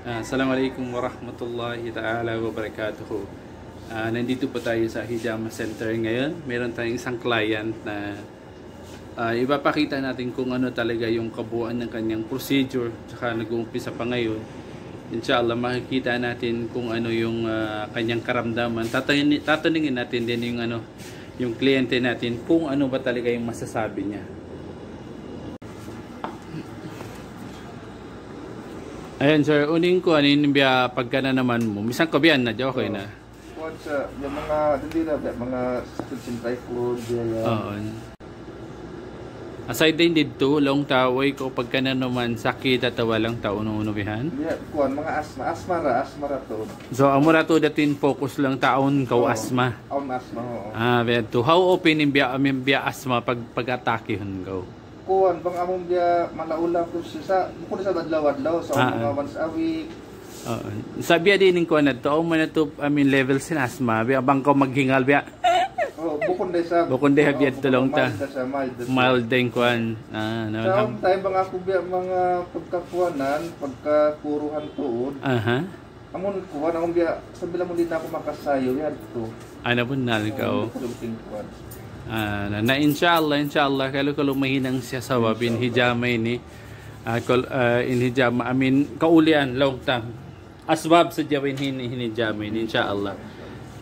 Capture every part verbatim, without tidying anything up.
Ah, Assalamualaikum warahmatullahi ta'ala wabarakatuh. Ah, nandito po tayo sa Hijama Center ngayon. Meron tayong isang client na, ah, ipapakita natin kung ano talaga yung kabuuan ng kanyang procedure, tsaka nag-uumpisa pa ngayon. Inshallah, makikita natin kung ano yung, ah, kanyang karamdaman. Tatangin-, tatanungin natin din yung ano, yung kliyente natin kung ano ba talaga yung masasabi niya. Ayan, sir, unu in kuwan, in biya' pagkananaman mu. Misan kaw biya' na, okay na. Kuwan sa, yung mga, dili na, biya' mga sakit sin typhoid, biya' yan. Oo. Aside dayn didtu, laung ta, way kaw pagkananaman sakit atawa laung ta unu-unu bihan? Biya', kuwan, mga asma, asma ra, asma ra tuud. So, amu ra tuud in focus laung ta, awn kaw asma. Awn asma, oo. Ah, biya' tu. How often in biya', amu in biya' asma pag, pag-atakihun kaw? Kuwan, bang amu in biya' malaula' ku sa, sa, bukun sa adlaw-adlaw, sa mga once a week. Oo. Sa biya' diin in kuwan na tu, awn man na tu, I mean, level sin asma, biya' bang kaw maghingal, biya'. Oh, bukun da isab. Bukun da isab, biya' tu laung ta. Mild da isab, mild da isab. Mild da in kuwan. Ah, na, sa awn time bang aku biya' mga pagkakuwanan, pagkakuruhan tuud. Aha. Amun kuwan, amun biya', sampay amun di' na aku makasayu, yadtu. Ana bunnal kaw. Amun kuwan. Ah, na, na, inshallah, inshallah, kalu-kalu mahinang siya sabab in hijama ini. Ah, kal-, ah, in hijama, I mean, kaulian, laung ta. Asbab sadja in hin-, hinijama ini, inshallah.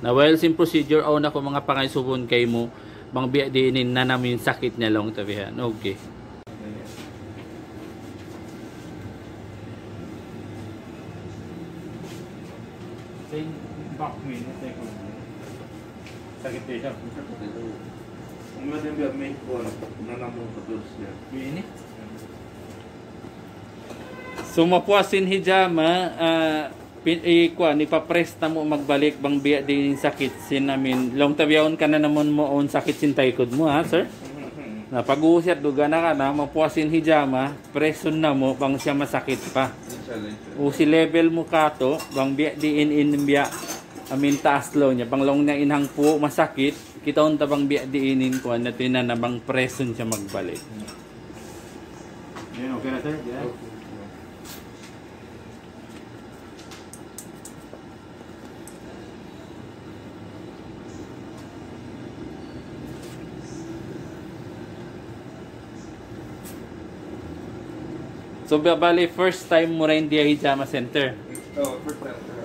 Na while sin procedure, awn aku manga pangaisubun kaymu, bang biya' diin in nananam in sakit niya laung ta bihan. Okay. Sa in-, back mo yun, sa likod mo. Sakit kaw sa. Ang mga din biya' may kuwan, nananam pa tuud siya. Ini? So, mapuas in hijama, ah, pin-, i-, kuwan, ipa-press namu' magbalik bang biya' diin in sakit sin, I mean, laung ta bihaun kananaman mu awn sakit sin taykud mu, ha, sir? Na pag-uusat duga na ka na, mapuas in hijama, pressun namu' bang siya masakit pa. Inshallah, inshallah. Usi level mu katu', bang biya' diin in biya', I mean, taas laung niya. Bang laung niya in hangpu' masakit, kitaun ta bang biya' diin in kuwan na tinan na bang pressun siya magbalik. Yan, okay na, sir? Yan. Okay. So, ba-, bali, first time mu ra in didtu ha Hijama Center? Oo, first time, sir.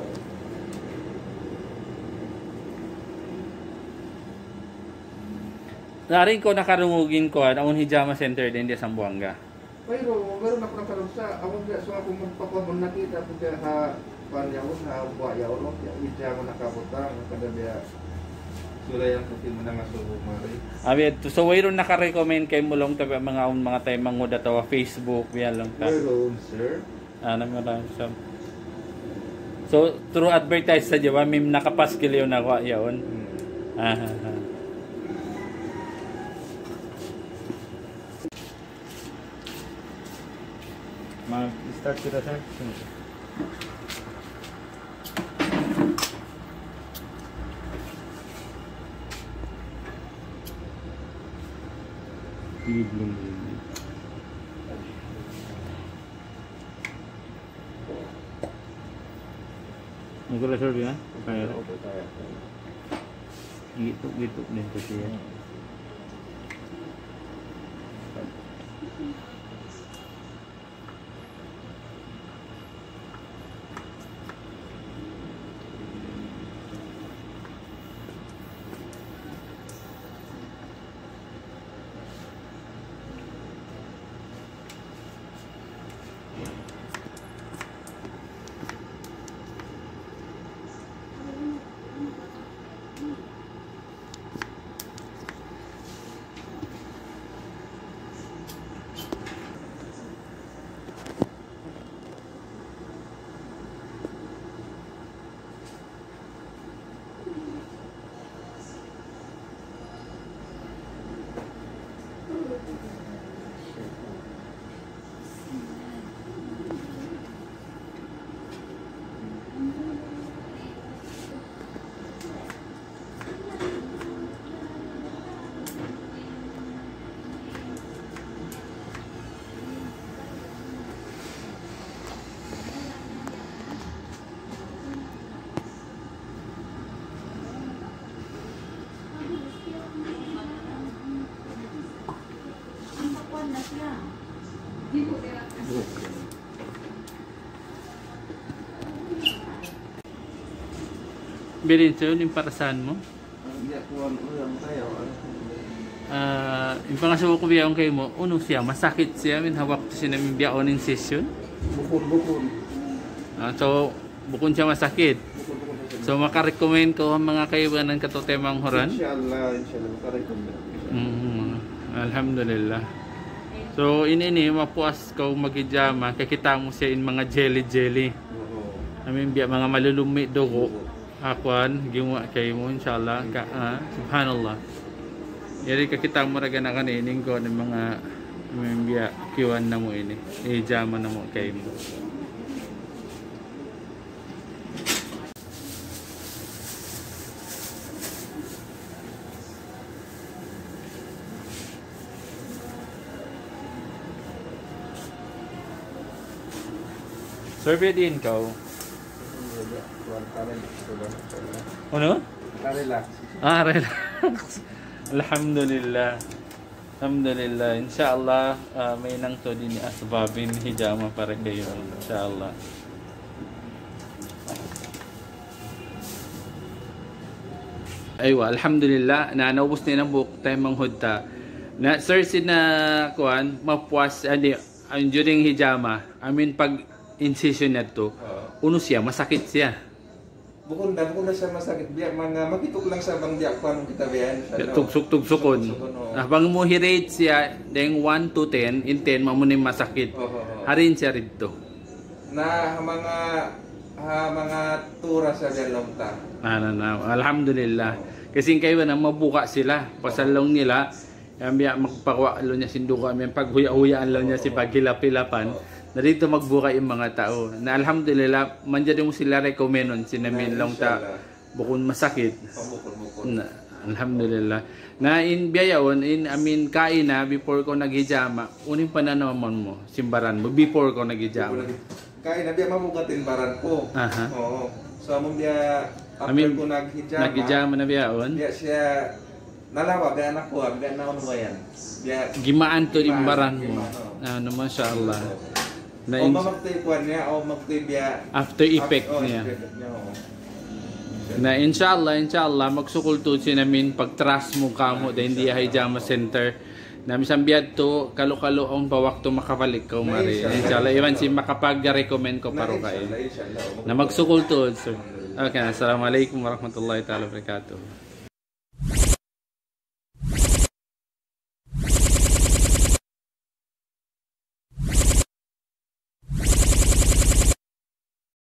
Nari kaw nakarungug in kuwan, awn Hijama Center dayn di ha Zamboanga? Wayruun, wayruun aku nakarungug sa, amun biya' sa aku magpakuha, amun nakita' ku biya' ha, kuwan yaun, ha, buwa' yaun, ya, ija mu nakabutang, kada biya', sulayan ku ti mu na nga subu mari. Abi, so, wayruun naka-recommend kaymu laung ta biya' manga awn manga taymanghud atawa Facebook, biya' laung ta? Wayruun, sir. Ah, na marami sa. So, through advertise sadja, wa, amu in nakapaskil yaun na kuwan yaun. Hmm. Ah, ah, ah. Mag-start kita, sir. Sige, bulong, bulong. Ang gula, sir, yan? Kaya. Gitu, gitu din kasi yan. Bilin sa yun, in parasahan mu? Ah, in pangasubu ku biya' kaymu, unu siya, masakit siya, amin ha waktu sin amin biya' unu in session? Bukun, bukun. Ah, so, bukun siya masakit. Bukun, bukun, bukun. So, makarecommend kaw ha manga kaibanan katu' taymanghud? Insya Allah, insya Allah, makarecommend. Mm, alhamdulillah. So, ini, ini, mapuas kaw maghijama, kakita' mu siya in manga jelly-jelly. Oo. Amin biya' manga malulumi' dugu'. Oo. Kuwan, gimuwa' kaymu, insya Allah. Ka, ah, subhanallah. Yari kakita' mu ra gana-gana ini, in kuwan, in manga, in biya' kiyuwan namu' ini. Hijama namu' kaymu. Survey din kaw. Unu? Relax. Ah, relax. Alhamdulillah. Alhamdulillah. Insya Allah, ah, mahinang tuud in asbab in hijama para kaymu. Insya Allah. Aywa, alhamdulillah. Na, naubus na in hambuuk taymanghud ta. Na, sir, sin na, kuwan, mapuas, adi, during hijama, amin pag-incision niya tu, unu siya, masakit siya? Bukun da, bukun da siya masakit. Biya' manga, makituk lang sa bang biya' kuwan kita biya' yan. Biya' tugsuk-tugsukun. Tugsuk-tugsukun, oo. Na, bang mu hi-rate siya, dayng one to ten, in ten, mamu na in masakit. Oo, oo, oo. Hariin siya didtu. Na, ha manga, ha manga tura sa biya' laung ta. Na, na, na. Alhamdulillah. Oo. Kasi in kaibanan, mabuga' sila. Pasal laung nila, yan biya' magpakuha' laung niya sin dugu', yan paghuya'-huyaan laung niya sin paghilap-hilapan. Oo. Na didtu magbuga' in manga tau. Na alhamdulillah, manjari mu sila recommendun sin amin laung ta. Inshallah. Bukun masakit. Oh, bukun, bukun. Na, alhamdulillah. Na in biya' yaun, in amin kaina, before kaw naghijama, unu in pananaman mu, sin baran mu, before kaw naghijama? Before nag-, kaina biya' mabugat in baran ku. Aha. Oo. So, amun biya' after ku naghijama, naghijama na biya' yaun? Biya' siya nalawa', biya' na kuwan, biya' na unu ba yan? Biya' gimaan tuud in baran mu. Gimaan, oo. Anu, masha Allah. Na, o, in-, mamagtay kuwan niya, o magtay biya'. After effect niya. After effect niya, oo. Na, insha Allah, insha Allah, magsukul tuud sin amin pag-trust mu kāmu', dayn di ha hijama center. Na, misan biya' tu, kalu-kalu awn pa waktu makabalik kaw mari. Na, insha Allah. Insha Allah, iban sin makapag-recommend kaw pa ru kaina. Na, insha Allah, insha Allah. Na, magsukul tuud, sir. Okay, assalamu alaykum warahmatullahi ta'ala wabarakatuh.